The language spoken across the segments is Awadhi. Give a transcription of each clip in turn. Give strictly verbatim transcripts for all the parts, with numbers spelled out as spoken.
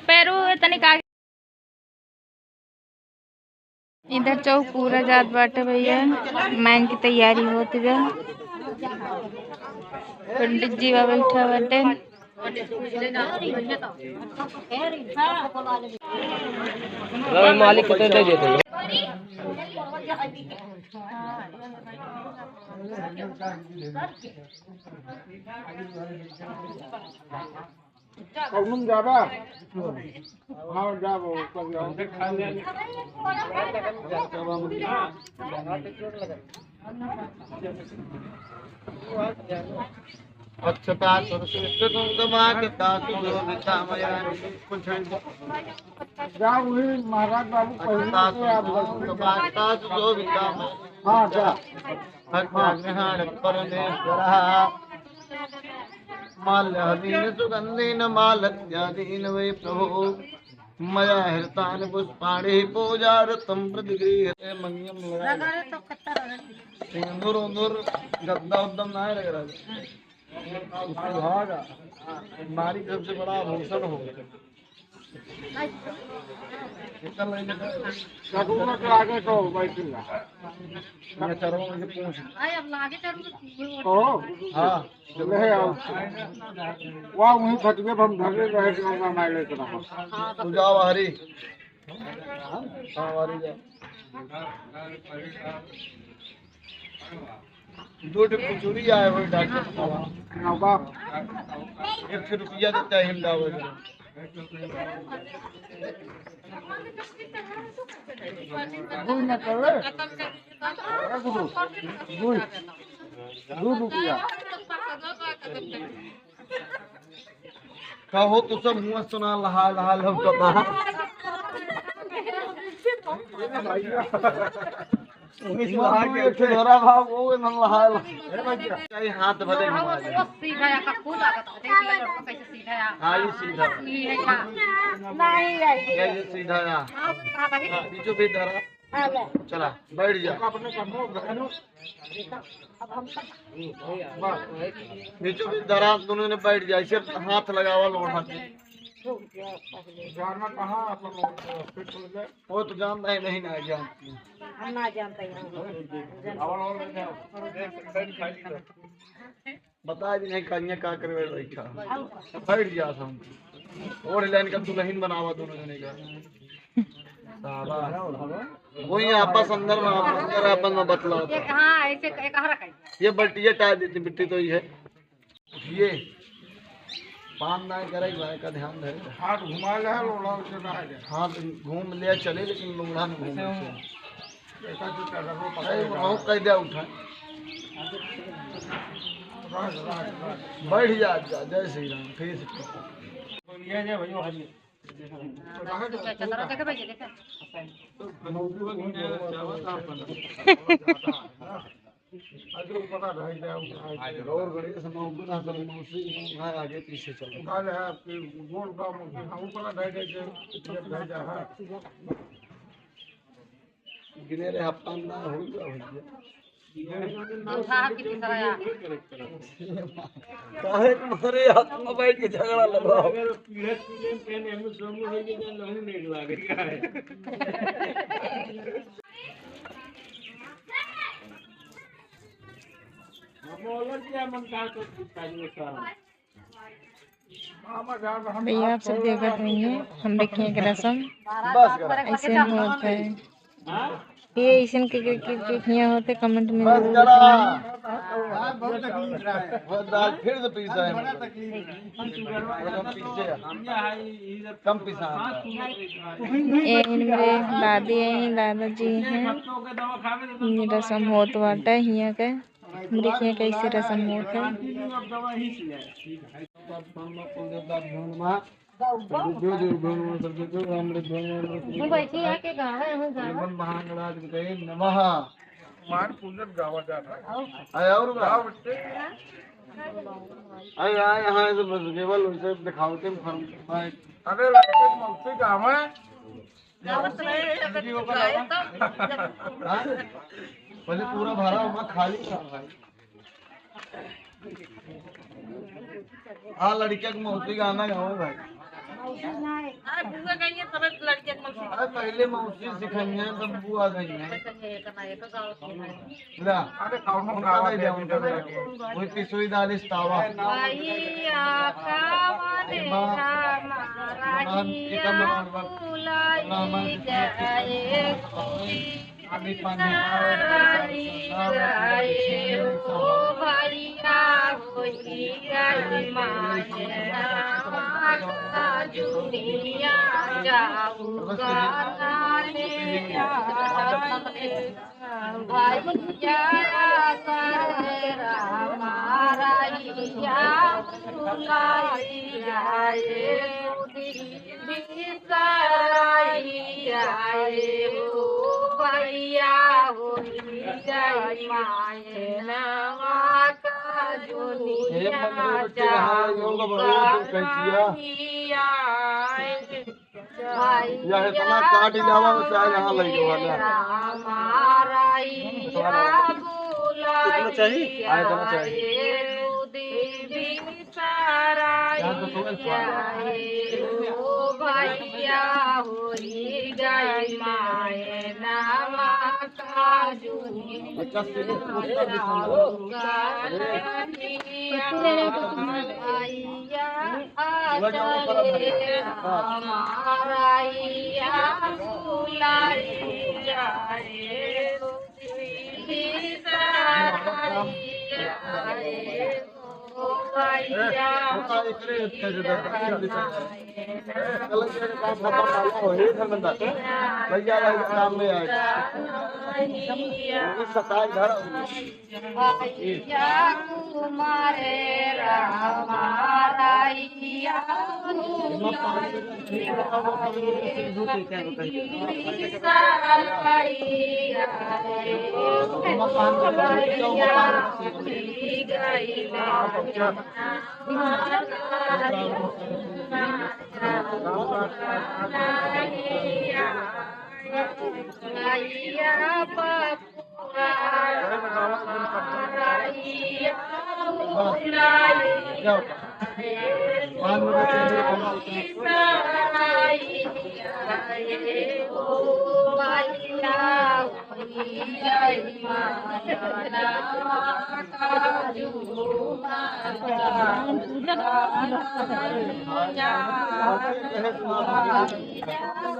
पैरू तनिक आगे। इधर चौक पूरा जात बाटे भैया, मायन की तैयारी होत बा। पंडित जी बा बैठा बाटे। मालिक को तो दे देते हैं। कौन जाबा? हाँ, जाबो, कल जाओ। अच्छता सुरसित सुंदमा कता सुशोभिता मया। जाओ, वही महाराज बाबू पहले अच्छता से आप सुरसित सुंदमा कता सुशोभिता मया। हाँ, जा। हत्याग्रहण परमेश्वरः। माल्यहदीन सुगंधीन मालत्यादीन वै प्रभो। मया हृतानि पुष्पाणि पूजार्थं प्रतिगृह्य। ए, मंगियम लगा दे। सिंदूर उंदूर गद्दा उद्दम ना लग रहा है। सुहागा नारी के सबसे बड़ा आभूषण हो। चलो, उनके आगे तो बैठ ला। मैं चलो, उनके पूछ। आए, अब लागे चलो। ओ। हाँ। ले आओ। वाह, वहीं खटिया पर हम धरे रहे, तो हम आए लेते रहो। तू जाओ, हरी। हाँ, हरी जाओ। दो ठे पुचुरी आए हुए डॉक्टर साहब। हाँ, बाप। एक सौ रुपया देता है हिंदा वाले। दो न करे। दो, दो रुपया। कहो तो सब मुँह सुना लहा लहा लौटता। वही से वहाँ के एक ठो धरा भाव वो न लहा लहा। चाहे हाथ भले घुमा दे। सीधा या का फूल आ, देख ले, कैसे सीधा या। हाँ, ये सीधा। ये है का? नहीं, ये ये सीधा या। आप कहाँ पर? हाँ, बीचों बीच धरा। चला, बैठ जा। बीचों बीच धरा, दोनों ने बैठ जा, ऐसे हाथ लगावा लोढ़ा के। वो तो जानता है, नहीं ना जानती। हम ना जानते हैं। बता दी नहीं, कन्या का करवे बैठा। बैठ जा हम। ओढ़ लेन का दुल्हन बनावा दोनों जने का। साला। वही आपस अंदर में, आप अंदर आपस में बतलाओ। ये, हाँ, ऐसे क-, एक हरा कहीं। ये बल्टी, ये टाइट देती, बिट्टी तो ये है। उठिए। पान ना करे, भाई का ध्यान धरे। हाथ घुमा ले, लोढ़ा उसे ना आ जाए। हाथ घूम ले, चले, लेकिन लोढ़ा में घूम ले। ऐसा जो कर रहा हो, पकड़े अरे, रहो। बहुत कैदे उठा। राज, राज, राज। बैठ जा, जा, जय श्री राम, फिर से। ये जे भैया, हरिये। आज ऊपर का रह गया, उठा। आज और गणेश नौ गुना तो मौसी उठा, आगे पीछे चलो। उठा ले, आपके गोड़ का मौसी, हाँ, ऊपर का रह गया, ये रह गया, हाँ। गिने रे, हफ्ता ना हो गया, हो गया। उठा, आपकी तीसरा यार। काहे तुम्हारे हाथ में बैठ के झगड़ा लगाओ? अगर पीढ़े पीढ़े में एमे दोनों हो गए, तो लहू नहीं लागे, काहे? हम बोलत क्या मन का तो चाहिए सारा। भैया, आप सब देखत होइहैं, हमरे खियाँ के रसम बस करा। ऐसे होत है। ये ऐसन के, के, के, के खियाँ होत है, comment में बस जरूर करा। बताइए। बहुत तकलीफ रहा है। बहुत दाल फिर से पीसा है। बड़ा तकलीफ रहा है। एकदम पीछे है। कम पीसा है। ये इनमें दादी हैं, दादाजी हैं। ये रसम होत बाटे हियाँ के। हमरे खियाँ कैसे रसम होत है। बैठी है के गावे, हम गावे। नमः। मान पूजन गावा जाता है। आय और बा? गाओ बच्चे। अरे यार, यहाँ से बस केवल वैसे दिखावते में फर्क है। अरे लड़के की मौसी का हमें। हाँ? पहले पूरा भरा हुआ खाली था भाई। हाँ, लड़किया के मौसी गाना गाओ भाई। हाँ, बुआ गाइए, तब लड़किया के मौसी। अरे पहले मौसी सिखाइए, तब बुआ गाइए। ला। अरे कौनो उनका गावा नहीं दे, उनका नहीं दे। वही पिसोई दाल इस्तावा। भैया का मने हमारा मान, हिया इतना मान, मान, बुलाई मान, मान, जाए। बिसराई जाए हो भैया, होई गई मायनवा का दुनिया। हे मंदिर में चढ़ावा, योग बढ़ावा, तू कैसिया? या इतना काट इलावा में चाहे यहाँ लग जाओ, वाला। हमारा इतना चाहिए? हाँ, इतना चाहिए। सारा जान तो तुम्हें स्वाद है। ओ भैया, होई गई मायनवा का दुनिया। पचास किलो पोस्टर भी सुन लो। भैया, भैया, आ चले हमारा या बुलाई जाए। भैया, भैया, काम खत्म वाला हो, हे धर्मेंद्र। भैया, भाई, काम में आए। सताई घर। भैया, तुम्हारे रामा, रैया,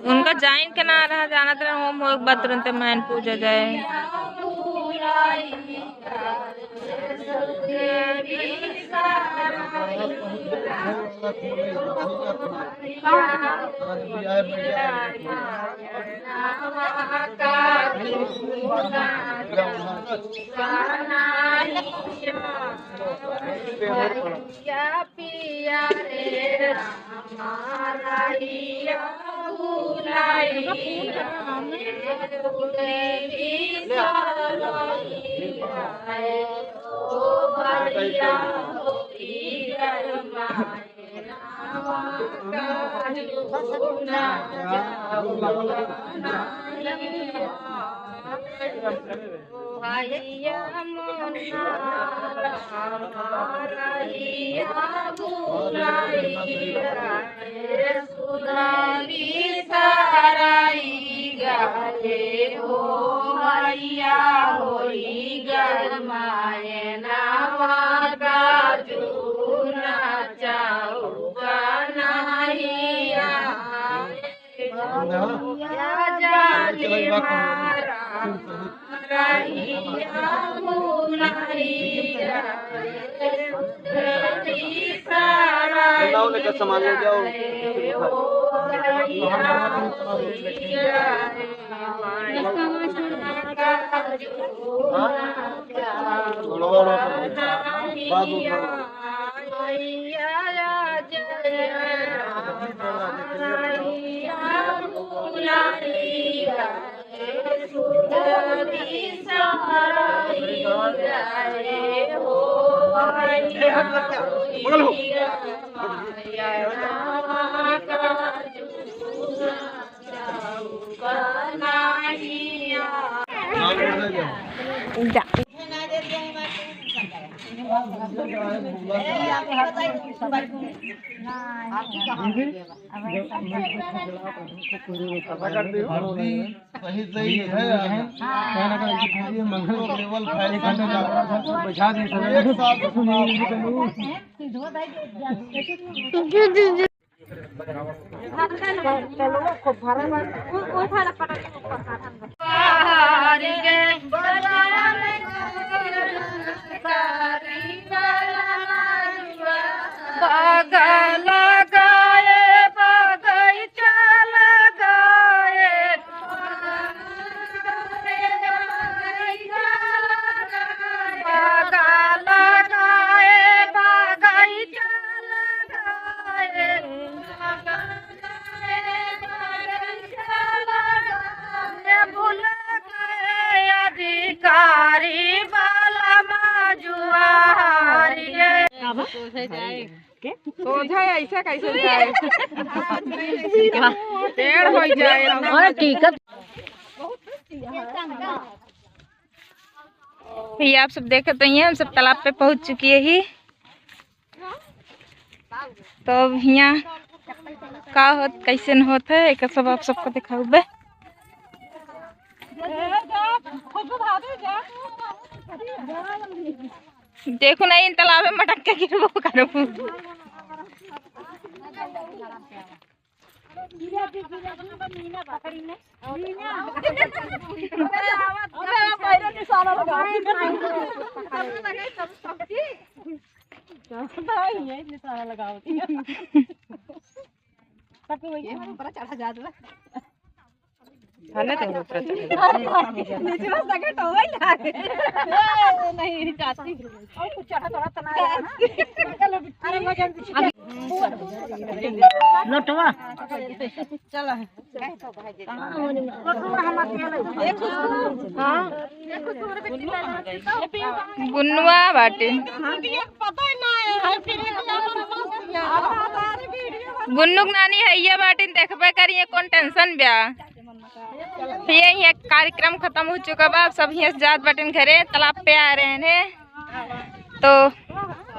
उनका जाइन के ना रहा, जानत रहे होम होए के बाद तुरंते मायन पूजा जाए। पिया रे रामा, रैया बुलाइया, ओ भैया, होई गई मायनवा का दुनिया। भैया मोना रैया बुलाइया, सुधा बिसराई गए हो भैया, होई गए मायनवा का जूना चौका नहिया। जाओ, लेकर सामान ले जाओ। हाँ? थोड़ा और, बाद में उठाओ। सही सही है। कहना का ये मंगल केवल फैशन में जाता है, सब बैठा दे, सब एक साथ सुना। बगल गाए बगैचा लगाए, बगल गाए बगैचा लगाए, भूल गए अधिकारी वाला मजुआरी गे। सोझा ऐसा कैसे जाए? टेढ़ हो जाए। अरे ठीक है। ये आप सब देखत ही हैं, हम सब तालाब पे पहुँच चुकी है ही। तो अब हियाँ का होत, कैसे न होत है, एक सब आप सबको दिखाऊबे। देखो ना, इन तालाब में मटक के गिरबो करबो। सबके वही ये ऊपर चढ़ा जात बा। हने तो ऊपर चढ़ा। नीचे से सके टोवल लागे। ए, नहीं, चाची। और कुछ चढ़ा थोड़ा तना है ना। अरे, वजन से लोटवा। चला है। हाँ। गुन्नुआ बाटे। गुन्नुक नानी हैया बाटिन, देखबे करिए कौन टेंशन ब्या। ये, ये कार्यक्रम खत्म हो चुका बा, अब सब हियाँ से जात बाटिन घरे, तालाब पे आ रहे हैं तो